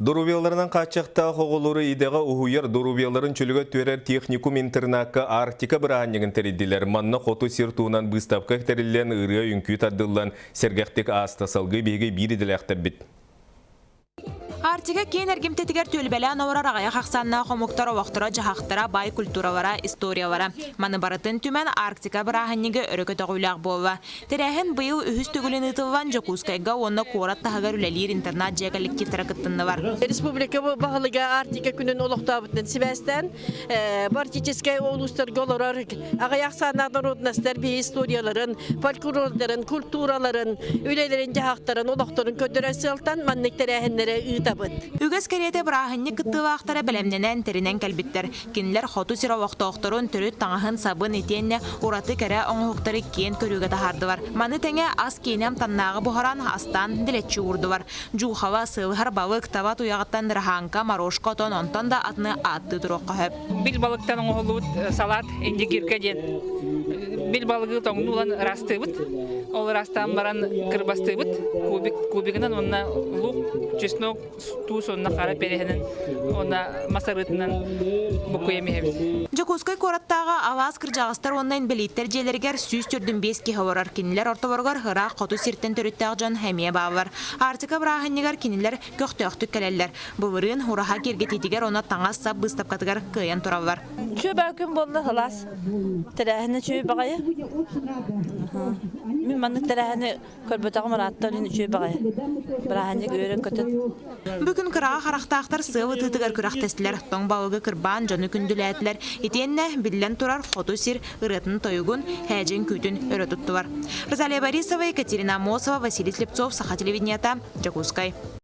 Доруобуйаларынан хааччахтаах оҕолору идэҕэ уһуйар, доруобуйаларын чөлүгэр түһэрэр техникум-интернакка Арктика бырааһынньыгын тэрийдилэр. Манна хоту сир туһунан быыстапка тэриллэн, ырыа-үҥкүү тардыллан, сэргэхтик ааста. Салгыы биһиги биир идэлээхтэрбит. Арктика киэн эргимтэтигэр түөлбэлээн олорор аҕыйах ахсааннаах омуктар олохторо-дьаһахтара, баай культуралара, историялара. Маны барытын түмэн Арктика бырааһынньыгы өрө көтөҕүүлээх буолла. Тэрээһин быйыл үһүс төгүлүн ыытыллан Дьокуускайга уонна куорат таһыгар үлэлиир интернат-дьиэ коллективтара кыттыннылар. Республика баһылыга Арктика күнүн олохтообутунан сибээстээн, арктическай улуустарга олорор аҕыйах ахсааннаах народностар биһи историяларын, фольклордарын, культураларын, үлэлэрин-дьаһахтарын, олохторун көрдөрөр сыалтан маннык тэрээһиннэри ыытабыт. Үгэс кэриэтэ бырааһынньык кыттыылаахтара бэлэмнэнэн, тэринэн кэлбиттэр. Кинилэр хоту сир олохтоохторун төрүт таҥаһын-сабын итиэннэ ураты кэрэ оҥоһуктары киэн көрүүгэ таһаардылар. Маны тэҥэ ас киэнэ амтаннааҕы буһаран, астаан дэлэччи уурдулар. Дьуухала, сыалыһар балык, таба туйаҕыттан дыраһааҥка, морошка отон, онтон да атыны ааттыы туруохха сөп. Бил балыктан оҥоһуллубут салат индигирка диэн. Бил балыгы тоҥнуулан ыраастыыбыт. Ол ыраастаан баран кырбастыыбыт. Кубик, кубигынан уонна лук, чеснок, туус уонна хара переһинэн уонна мас арыытынан буккуйан иһэбит. Дьокуускай куораттааҕы алаас кырдьаҕастар уонна инбэлииттэр дьиэлэригэр 145 киһи олорор. Кинилэр ортолоругар ыраах хоту сиртэн төрүттээх дьон эмиэ бааллар. Арктика бырааһынньыгар кинилэр көхтөөхтүк кэлэллэр. Былырыын ураһа киэргэтиитигэр уонна таҥас-сап быыстапкатыгар кыайан тураллар. Үчүгэй күн буолла сылаас. Тэрээһинэ үчүгэй баҕайы. Мин маннык тэрээһини Көрбөтөҕүм ыраатта илин үчүгэй баҕайы. Бырааһынньык үөрэн-көтөн. Бүгүн кыраҕа харахтаахтар сыал ытыытыгар күрэхтэстилэр, тоҥ балыгы кырбаан дьону күндүлээтилэр. Итиэннэ, биллэн турар, хоту сир ырыатын-тойугун, һээдьин күүтүн өрө туттулар. Розалия Борисова, Екатерина Аммосова, Василий Слепцов, Саха телевидениета, Дьокуускай.